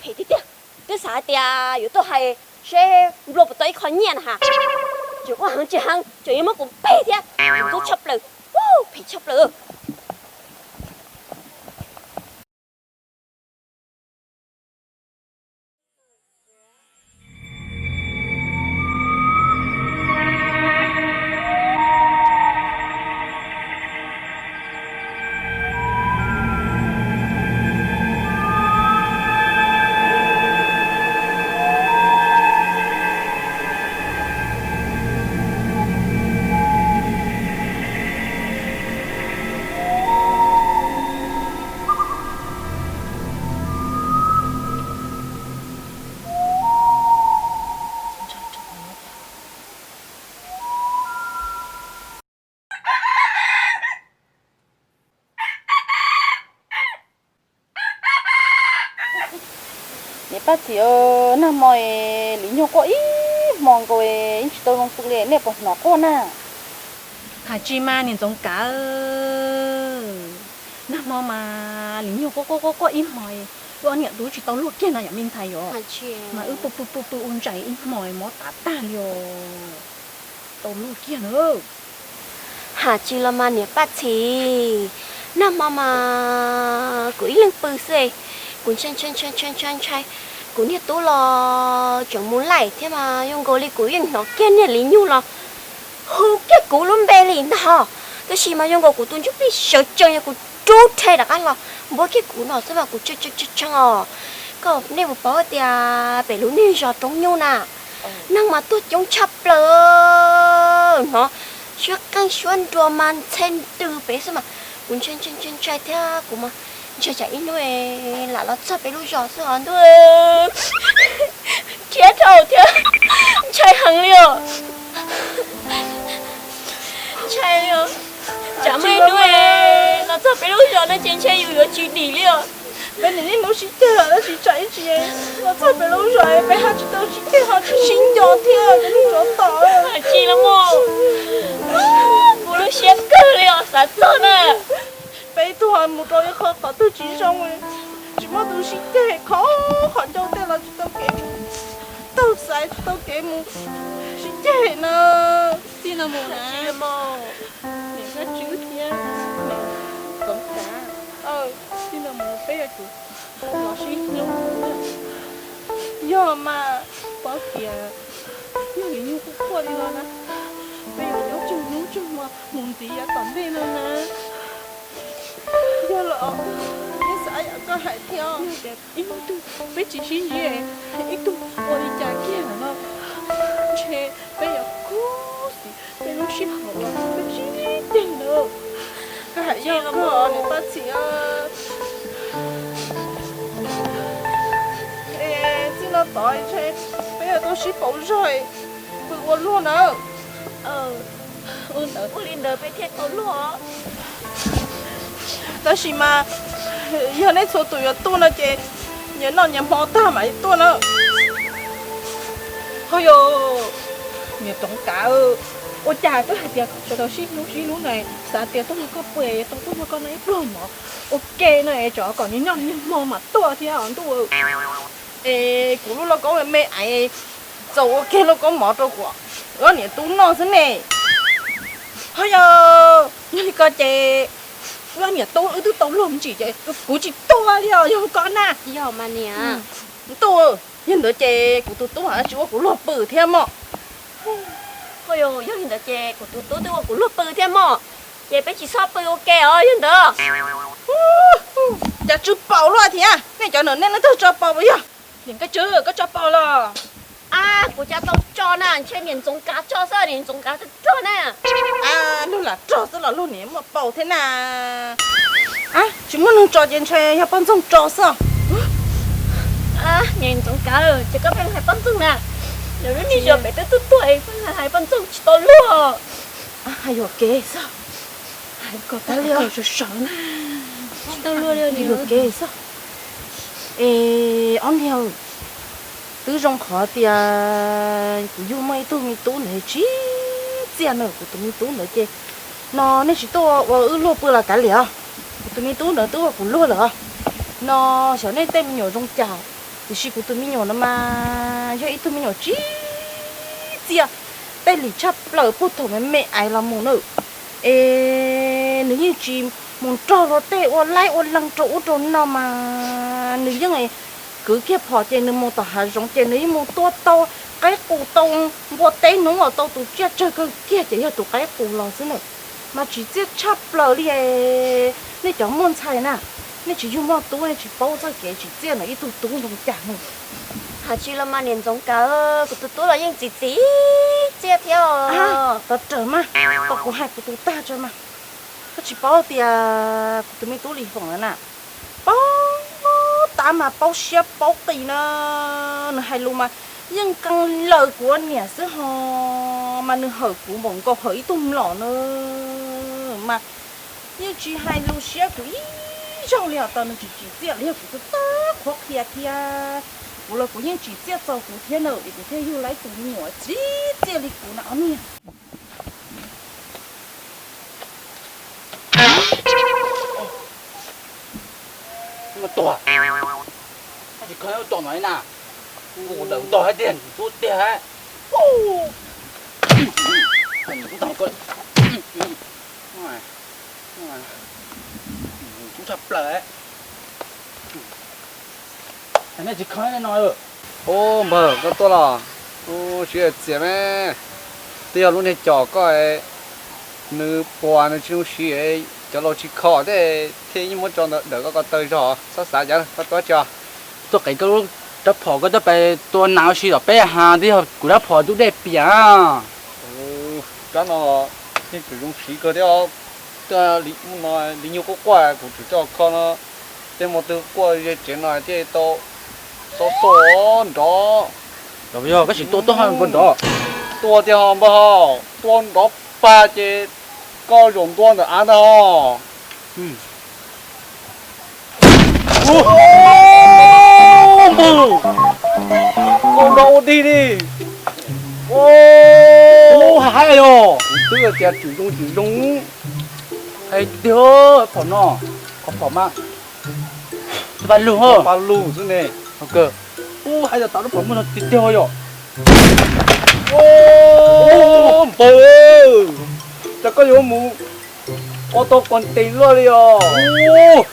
Phem tiag tiag, twb xav hais tias yuav tuaj hais seb nplua puas tau ib qho nyiaj na has. Tseem ua heev tsis heev, tseem yuav muab kuv peg thiab, ntxub tshaj plaws, phem tshaj plaws. Niam Paj Txhim, nag hmo li nyuag quaj ib hmo nkaus yeej tsis tau zoo pw li, nej puas hnov quaj na? Hais tsis mas niam Ntxoov Kav, nag hmo mas li nyuag quaj quaj quaj quaj ib hmo, wb ob niam tub tsis tau luag kiag no yom me ntxhais yom. Mas wb pw pw pw pw ua ntsais ib hmo mob tav tag li os. Tau luag kiag na. Hais tsis los mas niam Paj Txhim, nag hmo mas kuv ib leeg pw xwb, kuv ntshai ntshai ntshai ntshai ntshai, kuv niag tub los tseem mus laim thiab mas zoo nkaus li kuv yeej hnov kiag niag li nyuag los hu kiag kuv lub npe li ntag. Tab sis mas zoo nkaus kuv tus ntsuj plig sawv tsees yog kuv rub rhe rov qab los npuab kiag kuv no xwb mas kuv tshee tshee tshee os. Koj nej puas paub tias pem lub niag zos Roob Nyuj na, neeg mas tuag coob tshaj plaws, hnov suab qeej suab nruas mas ntxhe ntws pem xwb mas kuv ntshai ntshai ntshai ntshai thiab kuv mas ntshai tsam ib hnub lam los txog peb lub zos xwb os ntuj. Thiab dhau thiab ntshai heev li os. Ntshai li os. Tsam muaj ib hnub los txog peb lub zos no ces ntshe yus yuav tsis dim li os. Peb niaj hnub sib ceg los tab sis tsam ib tsam los txog peb lub zos peb ho tsis tau sib ceg ho tsis sib nco thiab, peb lub zos tom. Hais tsis los mas, kuv lub siab kawg li os xav txog na. Peb ib tug ho mus rau ib qho qhov twg tsis zoo, tsis muaj tus sib ceg, khov qhov ncauj tej los tsis tau kev mus taug xaiv, tsis tau kev mus sib ceg na. Txij no mus na, niam Nkaj Tswb thiab niam Txoov Kav, txij no mus peb yuav tsum los sib hlub. Yog mas, paub tias yog li nyuag quaj quaj li no na, peb yuav nyob tsawg hnub tsawg hmo mus ntxiv yav tom ntej no na. Yog los, neb xav yam koj hais thiab, yog tias ib hnub twg peb tsis sib ntsib, ib tug ua li cas kiag lawm no, ntshe peb yuav khuv xim peb lub sij hawm uas peb sib ceg na. Koj hais yog koj niam Paj Txhim. Es txij no tod ntshe peb yuav tau sib pauv zog pw ua luag na. Ua li ntawd peb thiaj tau luag. Tab sis mas yog nej txhua tus yuav tuaj no ces nyias noj nyias hmo tag mam li tuaj na. Ho yog, niam Txoov Kav, ua cas twb hais tias sawv daws sib hlub sib hlub na, xav tias tuaj nrog koj pw es tau tuaj nrog koj noj ib pluag mov ua ke no es tsam kom nyias noj nyias hmo mam tuaj thiab os ntuj. Es kuv lub lauj kaub me me es txaus ua kiag lauj kaub mov rau kuv ob niam tub noj xwb ne. Ho yog, yog li ko ces wb ob niam tub wb twb tau luag me ntsis ces kuv tsis tuaj li os, yog koj na. Yog mas niam. Ntuj, yog ntawd ces kuv tus tub tsis ua kuv luag pw thiab mog. Ho yog, yog li ntawd ces kuv tus tub twb ua kuv luag pw thiab mog. Ces peb tsis txhob pw ua ke os yog ntawd. Cas tsw paus luaj thiab, nej cov nam nej leej twg tso paus puas yog? Niam Nkaj Tswb, koj tso paus los? Ab, kuv cas tau tso na, ntshe niam Ntxoov Kav tso xwb, niam Ntxoov Kav tso na. Luag lam rog xwb los luag niam muaj paus thiab na. Ab, tsis muaj neeg tso ces ntshe yog poj ntxoog tso xwb. Niam Ntxoov Kav, ces koj pheej hais poj ntxoog na. Lawv lub niag zos pem twb tuag tuag es pheej hais poj ntxoog tsis tau luag. Hais yuam kev xwb. Hais kom tas li os, sawv sawv na. Tsis tau luag li, hais yuam kev xwb. Es ob niag, twb zoo qhov tias kuv yug muaj ib tug me tub ntawd tsis txiaj na, kuv tus me tub ntawd ces no nej tsis tuaj ua wb luag pw los kav liam os. Kuv tus me tub ntawd twb ua kuv luag lawm os. No xyov nej tej me nyuam zoo cas, tiam sis kuv tus me nyuam no mas yog ib tug me nyuam tsis txiaj, tej lim tshaj plaws puag thaum me me ais los mus na. Es nws yeej tsis mus nrog luag tej ua laib ua leeg rau ub rau no mas nws yeej kwv kiag phom ces nws mus tom hav zoov ces nws yeej mus tua tau qaib qus tau npua teb hnub uas tau tus tsiaj tsawg kawg kiag ces yog tus qaib qus los xwb na. Mas tsis txiaj tshaj plaws li. Nej cov muaj ntxhais na, nej tsis yug muaj tub nej tsis paub txoj kev tsis txiaj ntawm ib tug tub zoo cas no. Hais tsis los mas niam Ntxoov Kaws, kuv tus tub los yeej tsis txiaj thiab os. Tov rawm mas, tau kuv hais kuv tus tag tso mas. Koj tsis paub tias kuv tus me tub Lis Foom na, paub tab mas paub siab paub qis na. Nws hais lus mas yeej qee laws kuv ua niam xwb ho, mas nws hawm kuv npaum nkaus hawm ib tug mlom na. Mas yeej tsis hais lus siab kuv ib zaug li os, tas nws tsis tsim txiaj li, yog kuv tus tag qhuav qhia thiab. Kuv los kuv yeej tsim txiaj txog kuv thiab na, es kuv thiaj yug laib tus me nyuam tsis txiaj li kuv na ob niag. Tuag, tsis kho tom no li na. Ua dawm ntog hais tiag, tub tiag hais. Tub tag ko, tub tshaj plaws. Nej tsis kho no. Ub, npawg, koj tuaj los? Ub, siv txias me. Twb yog lub niag cos koj, nws puas nws tsis zoo siv, cov laus tsis kho thiab, thiaj yeej muab tso ntawm koj ko taw zog. Txhob xav cas, koj tuaj tso. Tuaj qev koj lub rab phom, koj tuaj pais tua nas ua si tom peb ha, twb yog kuv rab phom tub dej piam. Rab no yeej tseem zoo siv kawg thiab. Tuaj li nyuag quaj quaj, kuv tseem coj kho no. Tej muaj twg quaj ze tsev no thiaj tau xob tuaj nrov. Yog koj sim tua tuaj nrov. Tua tiag ho npawg ho, tua nrov pag ces koj zaum ntua ntawm av ntag ho. Npawg, koj nrov ua dig li. Ub, hais yog twb tias tsis zoo tsis zoo. Hais tiag, phom no, qhov phom mas paj lug, paj lug xwb ne. Ub, hais tias tas lub phom muaj no tiag tiag yom. Npawg, cas koj yuav mus ua tau kos tes luaj li os.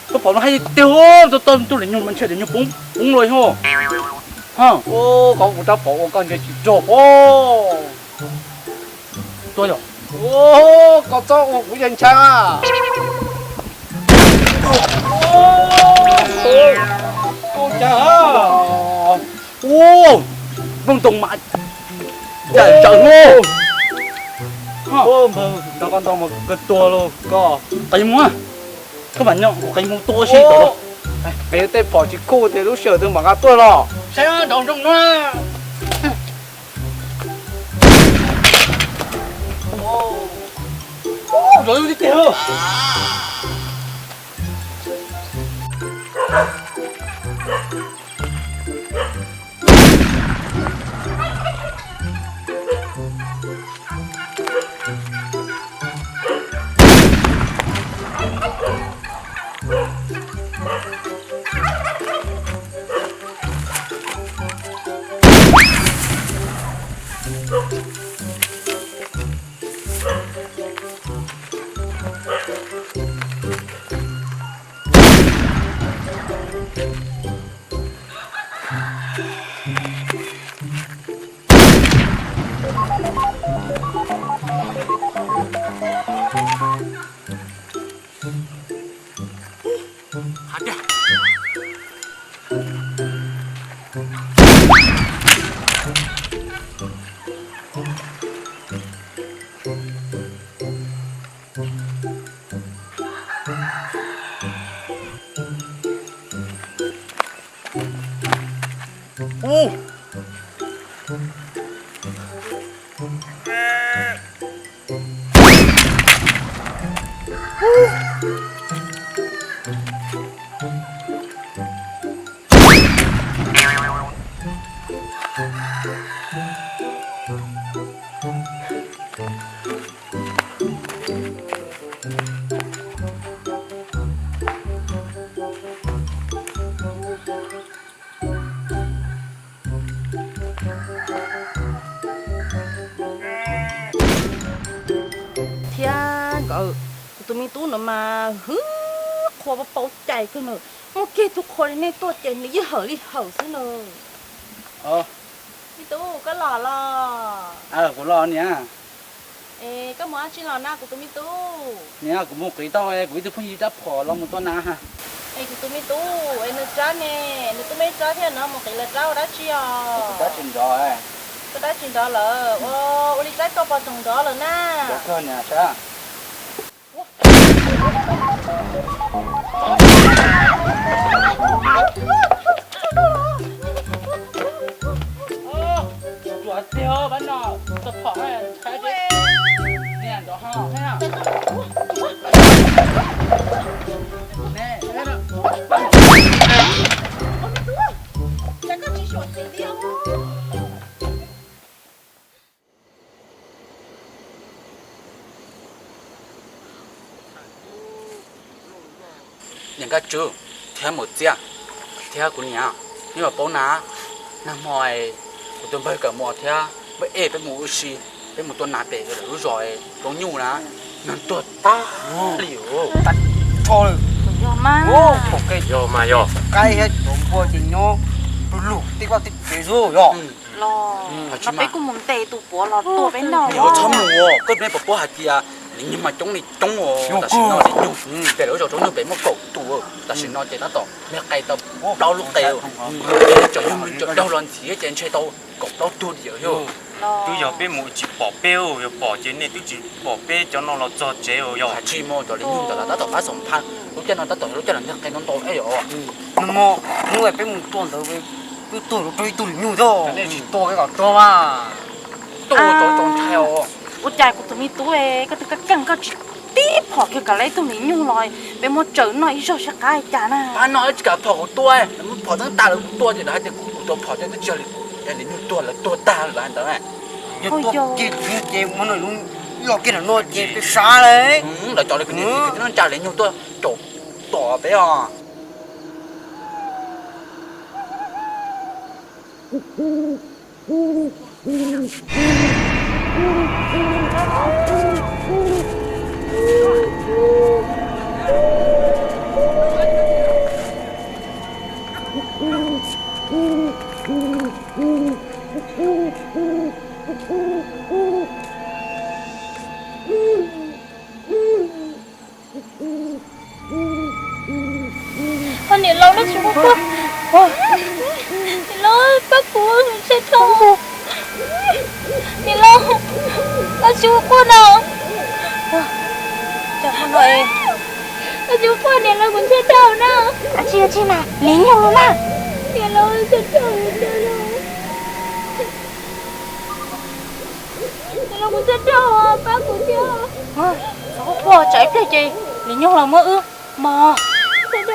Lub phom no hais tiag, tau tau ntuj li nyuag mas ntshe li nyuag poob poob luaj ho. Ub, koj mus rab phom ua koj ntsia tsis rog pob. Tua yom. Koj txhob ua kuv yeej ntshai. Ua cas? Ub, nplooj ntoo mas yam ntsawm hlo. Nrog koj nto mas kawg tuag los koj. Qe mus, koj mam nyob kuv qe mus tua si tod. Qe tej phom tsis khuj tias lub sij hawm twg mam nqa tuaj los. Saib nraum nroog no. Ub, zov yus tiag tiag. Hais tiag. Ub. Kuv tus me tub no mas hwv, qhua paub paub cai kawg na. Muaj kiag tus qhua li nej tuaj ces nws yeej hawm li hawm xwb na. Me tub, koj los los? Kuv los niam. Es koj mus dab tsi los na kuv tus me tub? Niam, kuv mus qiv tau kuv ib tug phooj ywg rab phom los mus tua nas. Es kuv tus me tub, es nws rab ne, nws twb muaj ib rab thiab no, mus qiv lawv rab ua dab tsi os? Rab tsis nrov. Koj rab tsis nrov lawm, ua li rab koj pos tsoom nrov lawm na. Nrov kawg niam saib. Tsuav tiag pab no, tau phom niam nrov ho. Niam Nkaj Tswb thiab Maum Txiaj thiab kuv niam, nej puas paub na, nag hmo kuv tus npawg Kawm Muas thiab npawg Ej peb mus ua si, peb mus tua nas pem lawv lub zos Roob Nyuj na, nag tuag tag li. Yog mas yog, qaib thiab cov npua ces nyob lug tej vaj tej tsev xwb yog. Los peb kuj mus ntes tus puav los tua peb noj. Txhob mus, koj nej puas paub hais tias li nyuag mas coob li coob, tam sim no li nyuag pem lawv lub zos Roob Nyuj pem muaj kaum tus, tam sim no ces tab tom nws qe tau plaub lub qe, tseem yog nws daug los ntxiv ces ntshe tau kaum plaub tug li yog. Twb yog peb mus tsis pom peb, yog pom ces nej twb tsis pom peb cov no los txog tsev yog. Tsis muaj cov li nyuag ntawd los tab tom pab xom pha, lub caij no tab tom yog lub caij los nws qe ntau ntau. Hnub no peb mus tua ntawd, twb tuag rau ib tug li nyuag thiab. Nej tsis tua kom tuag mas. Ua cas kuv tus me tub, koj twb kaj keej koj tsis tib phom kiag kom lawv ib tug li nyuag los, peb muab tsaws noj ib zaug seb qab li cas na. Pab no tsis kam phom kuv tua, muab phom tag tas lawv kuv tua ces lawv hais tias kuv tua phom ces twb tsis yog li kuv, li nyuag tuag lawv tuag tag lawv hais ntawd. Yog tuag kiag kuv ces muab no lub los kiag no ces peb sab lawm. Lawv cov li kuv niam txiv kwv tij neej tsa li nyuag tuaj caum tom peb os. Niam laus, koj tsis ua quaj, niam laus, koj tsis ua quaj no. Koj tsis ua quaj, niam laus, kuv ntshai dhau na. Tsis ua tsis mas, li nyuag los mas. Niam laus, ntshai dhau. Niam laus, kuv ntshai dhau, pab kuv thiab. Txhob quaj, tsam ib pliag ces li nyuag los muab wb mog. Txhob quaj,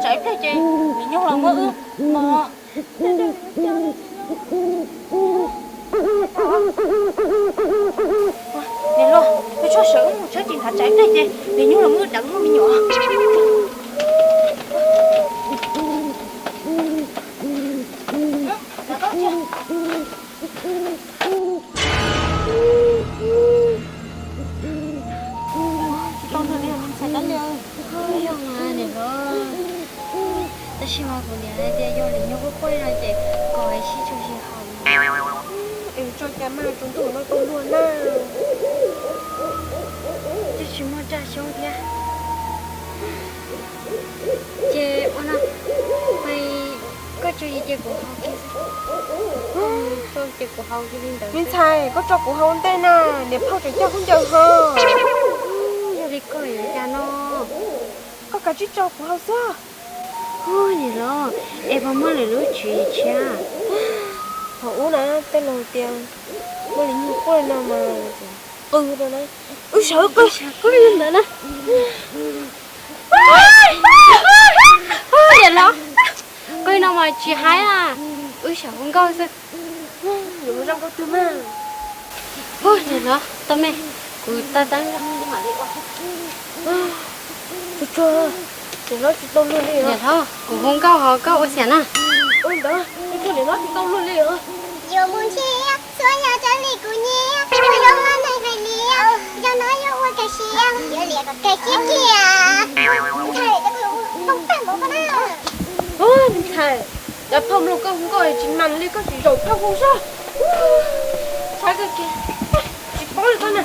tsam ib pliag ces li nyuag los muab wb mog. Niam laus, wb txhob sawv, wb mus tshawb tsis nthav, tsam ib pliag ces li nyuag los muab wb deev muaj me nyuam. Tsis tau nrog niam ntxhais dab li. Yog mas niam laus, tab sis mas kuv niam hais tias yog li nyuag quaj quaj li no ces kom sib tso sib haum. Es tso cas mas tsaus ntuj no tau luag na. Twb tsis muaj raj xyoob thiab. Ces ua no, koj tso ces kuv haus kiag xwb. Ces kuv haus kiag li ntawd. Me ntxhais, koj tso kuv haus ua ntej na, niam phauj tseem coj khaub ncaws ho. Yog li koj yuav cas no? Koj kav tsij tso kuv haus xwb. Hu, niam laus, es puas muaj lwm lub tswv yim tshiab? Thaum ub na, tej laus tias muaj li nyuag quaj li no mas, Qw no na, wb sawv qw li ntawd na. Niam laus, qw no mas tsis haib na, wb sawv hu nkauj xwb. Niam laus, tau me, kuv tab tab mam li ua. Tsuag tsuag, niam hlob tsis tau luag li. Niam hlob, kuv hu nkauj ho koj ua xyam na. Ua ntawd, tsuag tsuag, niam hlob tsis tau luag li os. Yuav mus ntshe txhua yam raws li kuv nyiam, yuav ua neeg hais liam, yog no yuav ua kawg siab, yuav liam kom kawg siab kiag. Ntxhais, cov phauj mloog koj hu nkauj tsis mas li, koj tsis zaum koj hu soj. Tsis paub li koj na.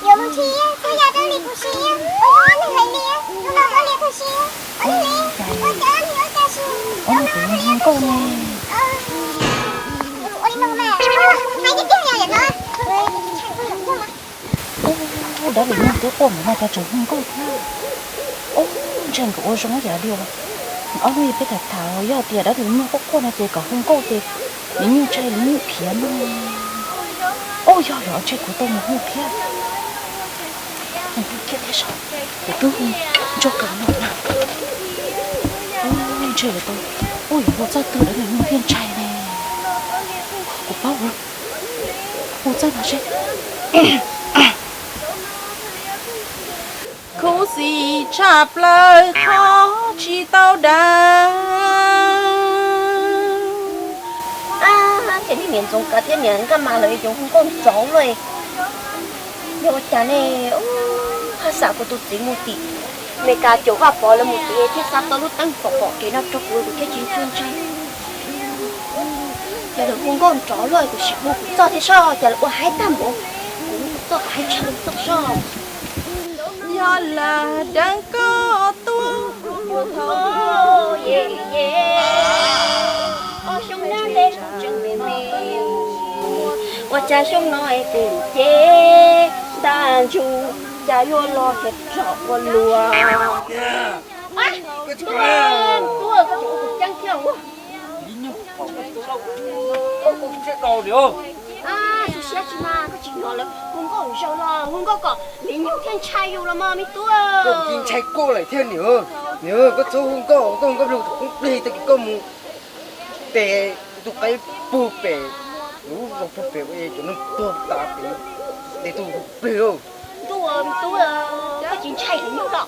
Yuav mus ntshe txhua yam raws li kuv siab, yuav ua neeg hais liam, yuav ua liam kawg siab, ua neeg li, ua cas li ua cas siab, ua neeg hais liam kawg siab. Ua li no mas, hais tiag tiag yom, yam no. Ub, dab laug Nuj twb quaj mus no cas tseem hu nkauj thiab. Ub, ntshe nkawd ua zoo yam li os. Ob hnub peb tham tham yog tias dab laug Nuj quaj quaj no ces kom hu nkauj ces nws nyuj ntshai nws nyuj khiav no. Ub, yog yog ntshe kuv tau mus hu thiab. Hu kiag thiab saib, kuv twb hu ntsoog kawg no na. Ub, ntshe yuav tau, ub, yuav hu txoj twg dab laug Nuj thiaj ntshai ne. Kuv paub, hu txoj no seb. Khuv xim tshaj plaws qhov tsis tau dag. Ces niam Ntxoov Kav thiab niam Nkaj Mas lawv yuav hu nkauj nrov luaj. Yog ua cas ne? Haj xam kuv tus txiv mus tim Meskas caum Vaj Pov lawv mus tim thiaj xa tau lub teeb pom pom kev no rau kuv, kuv thiaj tsis ntshai. Ces lawv hu nkauj nrov luaj, kuv sim hu kuv txoj thiab soj, ces lawv ua haib tag npaum, kuv hu kuv txoj kom haib tshaj lawv txoj soj. Yog lam deev koj tuaj, ob xyoo nab nte kuv tseem me me, ua cas xyoo no es kuv ces ntaj ntsug, cas yuav los thiaj tsom ua luaj. Tub, koj tseem ua kuv ceeb thiab. Xyov siab tsis mas koj tsis hnov lawv hu nkauj zaum los hu nkauj kom Li Nyug thiaj ntshai yus los mas me tub. Koj tsis ntshai koj lawm thiab niam. Niam, koj txhob hu nkauj, koj hu nkauj plig tus qoob plig tag kis koj mus tes tus qaib puag pem, lub zog puag pem ua cov neeg tuag tas pem, tes tus qoob plig. Ntuj, me tub, koj tsis ntshai Li Nyug los?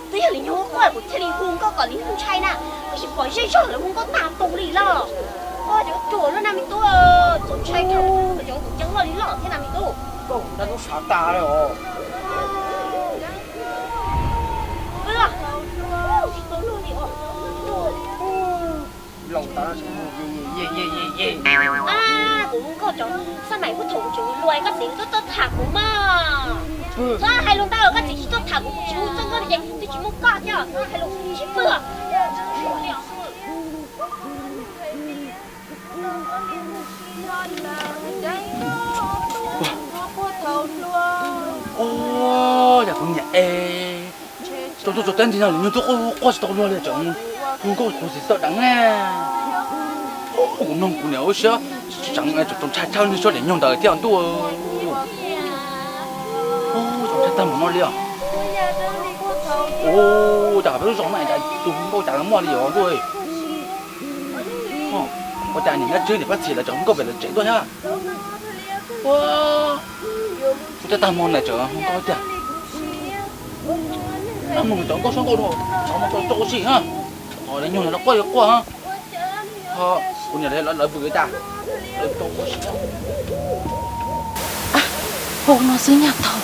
Twb yog Li Nyug quaj kuv thiaj li hu nkauj kom Li Nyug ntshai na, koj tsis pom zej zog lawv hu nkauj tag tus li los. Koj cov ruam loj na me tub, txaus ntshai thaum koj cov tus ceeb loj li loj thiab na me tub. Koj hu dab tub sav tas li os. Tsis tau luag li os. Laus tas, kuv hu nkauj cov xab maim puag thaum kuv tseem hluas, koj txiv twb tuaj tham kuv mas. Txhob hais lus ntau, koj txiv tsis tuaj tham kuv, kuv tsis hu txog nkauj ces twb tsis muaj koj thiab, txhob hais lus sib pwg. Ua cas kuv niam es tau tuaj txog teb ntxig no Li Nyug twb quaj quaj tsis tau luag li, tseem hu nkauj kuv txiv tawm deev na. Kuv mloog kuv niam ua siab tseem txaus ntshai tshaj niag Li Nyug ntawd thiab ntuj. Txaus ntshai tag mus no li os. Ua cas peb lub zos no cas tus hu nkauj cas los muaj li os ntuj. Ua cas niam Dab Tswb niam Pab Txhis lawv tseem hu nkauj pem lawv tsev tuaj thiab. Ua, ua cas tag hmo no tseem hu nkauj tiag. Mloog cov nkauj suab nkauj rau, txhob mus rau rau ua si na. Ho Li Nyug no quaj li quaj. Ho kuv niam lawv vwm tas, lawv tau ua si. Hauv no xwb nyaj tau.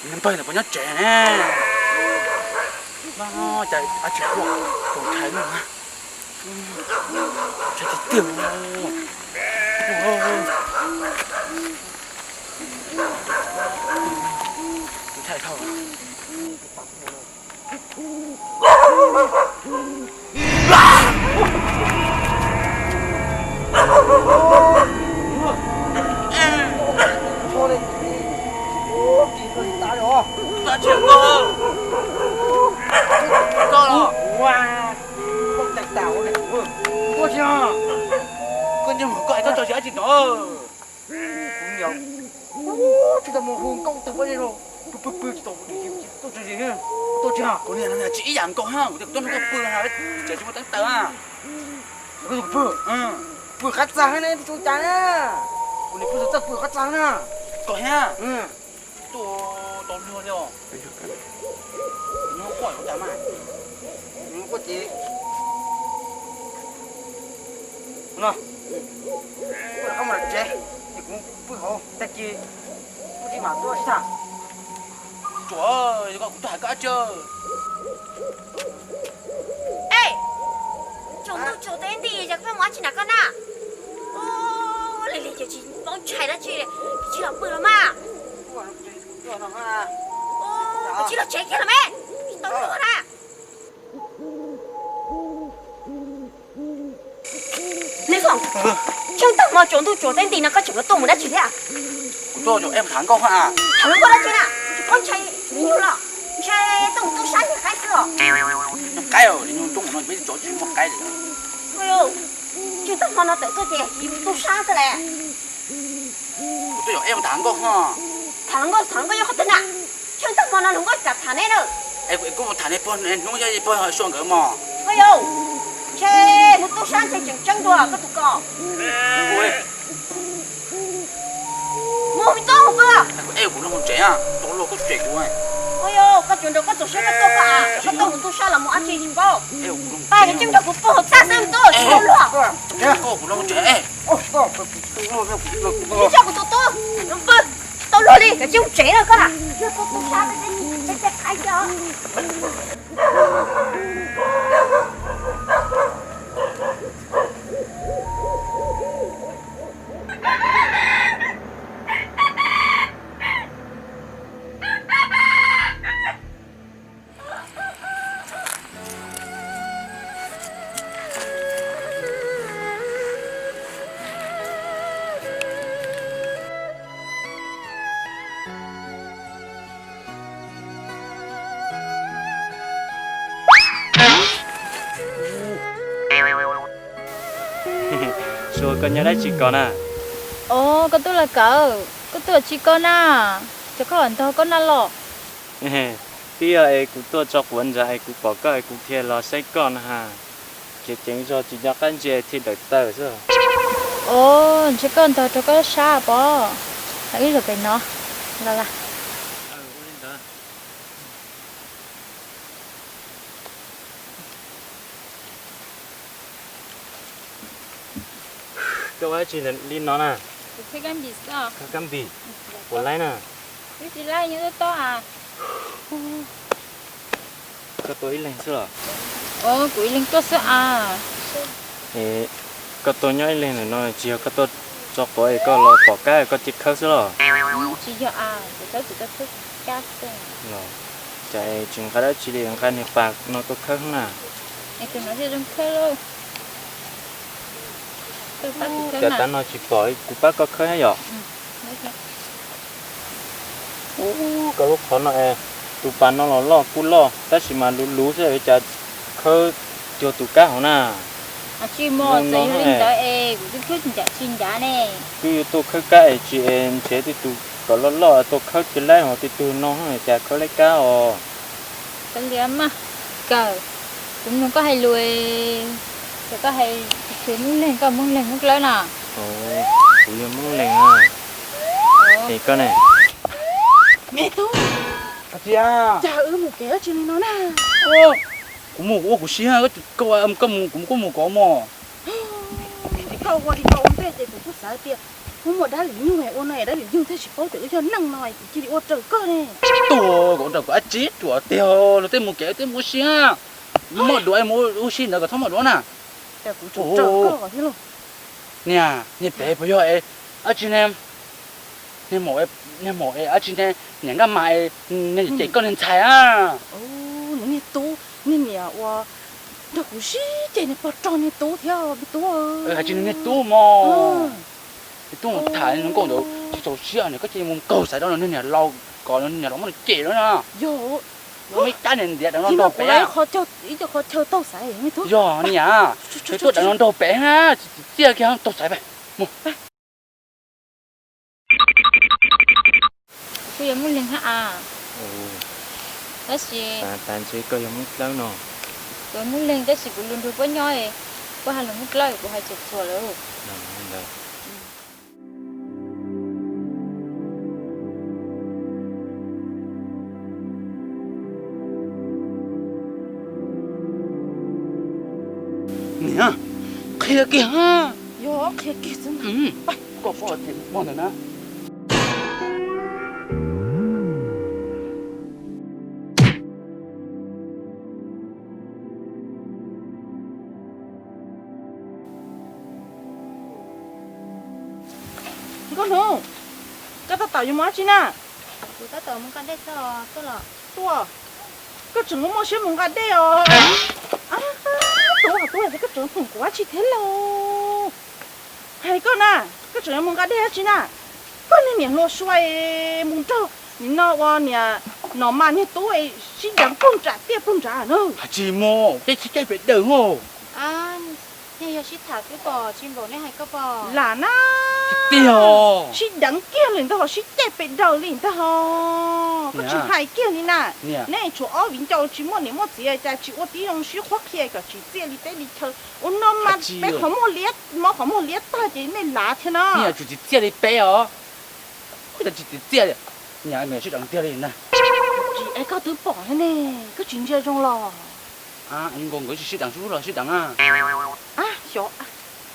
Niam pog lawv puas nyob tsev ne? Cas tsis quaj, txaus ntshai no na. Ntshai tiag tiag. Ntshai dhau. Koj nyob koj hais koj tso zis dab tsi no? Kuv niam, tsis tau mus hu nkauj tag pob zeb rau, pw pw pw tsis tau, tuaj tso zis, tuaj tsis ha. Kuv niam tsis ib yam nkaus ha, kuv tias kuv tuaj nrog koj pw ha, tseem tsis muaj teeb taws ha. Pw, pw qab txag ne, pw tsis ua cas na. Kuv niam pw txog txaj pw qab txag na. Koj hia, tuaj tau luag li os. Nyob quaj ua cas mas, nyob quaj ces no, kuv lam qab mus lawm tsev, ces kuv pw hauv tag kis kuv tsis mam tuaj tsis tag. Tsuas, yog koj kuv tuaj hais koj dab tsi? Ej, tsaus ntuj tsaus teb nti yog koj mus dab tsi na koj na? Lig lig ces tsis paub ntshai dab tsi li, tsis los pw los mas. Tsis los tsev kiag los me, tsis tau luag na. Neb Foom, tsheej tag hmo tsaus ntuj tsaus teb nti no koj tseem yuav tuaj mus dab tsi thiab? Kuv tuaj mus tham nkauj ha. Tham nkauj dab tsi na? Tsis paub ntshai li nyuag los, ntshai tuaj mus tub sab ntshai qaib xwb os. Qaib li nyuag tuaj mus no peb tsis muaj qaib li. Tsheej tag hmo no tawm tuaj ces yus tub sab xwb las. Kuv tuaj yuav eb mus tham nkauj ho. Tham nkauj, tham nkauj yog qhov twg na? Tsheej tag hmo no hluas nkauj kam tham neb na. Es kuv mus tham neb pog hnub yog pog Sua nkawd mog. Koj yau, ntshe hnub tub sab ntshe tseem tseeb dua koj tus ko. Mus me tub mus pw. Ej, kuv los mus tsev, tau luag koj tsem kuv. Koj yau, koj tsuas nrog koj txog siab koj tuaj koj a, koj tuaj mus tub sab los mus dab tsi tsis paub. Pab nws tseem nrog kuv pw hauv txaj xwb me tub, tsis tau luag. Koj, kuv los mus tsev. Neb coj kuv tus tub mus pw, tau luag li, koj tsis mus tsev na koj na. Yog koj tub sab peb, peb, peb qaib coj. Sua, koj nyob dab tsi ko na? Os, koj tuaj los kawm, koj tuaj tsis koj na, ces koj los ntog koj na los. Twb yog es kuv tuaj tso quav ntsa es kuv pom koj es kuv thiaj los saib koj na ha. Ces ceev zog tsis nco qab ntsia thiaj dawm taw xwb. Os, ntshe koj ntog rau koj sab pob. Wb zaum pem no los las. Koj ua dab tsi li no na? Kab npis, puas laib na? Wb tsis laib, nyob tob tob a. Koj tuaj ib leeg xwb los? Os, kuv ib leeg tuaj xwb a. Es koj tuaj nyob ib leeg ntawm no tsis yog koj tuaj tso quav es koj los pom kab koj cia khawb xwb los? Tsis yog a, kuv khawb kuv tau khawb kab xwb. Los, cas es tsis nqa dab tsi li, nqa niag pas no tuaj khawb na? Es tus no thiaj zoo khawb lauj. Cas tav no tsis pom kuv pab koj khawb thiab yom? Ub, koj lub qhov no es tus pas no los loj kuj loj tab sis mas luv luv xwb, cas khawb cuag tus kab hauv na. Tsis muaj, txawm yog li ntawd es kuv twb khawb tsis ncav tsis ncav ne. Twb yuav tuaj khawb kab es tsis es nrhiav tej tug kom loj loj tuaj khawb thiaj laib, ho tej tug no cas khawb laib kab os. Kav liam mas, kawm, kuv mloog koj hais lus, ces koj hais tsis Hmoob Leeg, koj Hmoob Leeg Hmoob Dlawb na? Kuv yog Hmoob Leeg na. Es koj ne? Me tub, cas wb mus kev dab tsi li no na? Kuv mus kuv ua kuv siab, koj mus koj mus, kuv mus kuv mus kuv mog. Koj ua li koj ua ntej ces kuv kuj xav tias muaj muaj dab lwm nyuj ua no es dab lwm nyuj thiaj tsis paub tias wb yog neeg no es kuv cia li ua raws koj ne. Tuaj kom ua raws kuv dab tsi, tsuas tiag los tej mus kev tej mus ua si, muaj duav mus ua si ntawd kom txhob muaj duav na. Niag, niag pem puas yog es dab tsi ne? Niag maum es dab tsi ne? Niam nkaj mas es niag cem koj niag ntxhais a. Niag tub, niag niam uas nrog kuv sib ceg niag pog rog niag tub thiab me tub. Hais tsis niag tub mog. Niag tub mus tham niag nkauj ntawd tsis txaus siab, niag koj cia li mus nkaug xaiv rau niag niam laus kom niag niam laus muab nws cem na. Yog, muab ib cab niag ntiav rau no nrog pem. Ib co qhov chaw taug xaiv me tub. Yog niam. Tsuas tuaj dam no nraug pem hab, tsis txiaj kiag, tau xaiv pem mus. Kuv yuav muaj leeg hab as. Tab sis tas ntshe koj yog Hmoob Dlawb no. Kuv muaj leeg tab sis kuv lug nrug puab nyob, puab has lug Hmoob Dlawb kuv has txhua txhua lawm. Niam, qhia kiag hab. Yog qhia kiag xwb. Koj pom ntawm na. Nkauj Hnuv, koj tab tom yuav mus dab tsi na? Kuv tab tom mus nqa dej txog tuaj los. Tuaj, koj tseem muaj siab mus nqa dej os. Tub, tub, koj tseem hwm kuv dab tsi thiab lauj? Hais koj na, koj tseem yuav mus nqa dej dab tsi na? Koj niag niam hluas sua mus nrog nim no ua niam nom mas niag tub sib deev puag nram tiaj puag nrad na. Has tsis mus, peb sib caij pem daws hos. Yog sib tham twb pom tsis npaum nej hais koj pom. Lam na, tiag, sib deev kiag li ntag hos, sib caij pem daws li ntag hos. Koj tsis hais kiag li na. Nej tshuav ob viv ncaus tsis muaj niam muaj txiv cas tsis ua tib zoo sib qhuab qhia kom tsim txiaj li teb li chaw. Ua no mas peb qhov muag liab, mob qhov muag liab tag ces nej lav thiab no. Tsis tsim txiaj li peb os. Koj tsis tsim txiaj li, niam, sib deev tiag li na. Tsis es koj twb pom thiab ne, koj tsis ntsia zoo los. Nkaus nkawd tsis sib deev, sib deev los sib deev na. Xyov,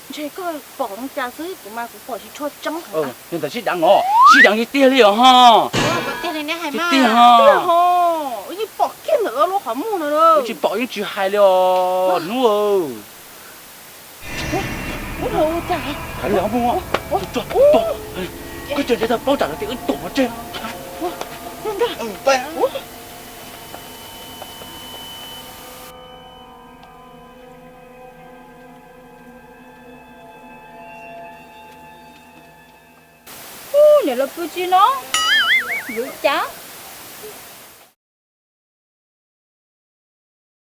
ntshe koj pom zoo cas xwb, kuv mas kuv pom tsis tshua tseeb. Yog ntawd sib deev os, sib deev li tiag li os ho. Tiag tiag ho. Yeej pom kiag ntawm lub qhov muag no. Tsis pom yeej tsis hais li os hnub. Koj tseem tsis tau paub tsam no tias wb tuaj no tseg. Ub, niam laus pw tsi no? Yuav cas?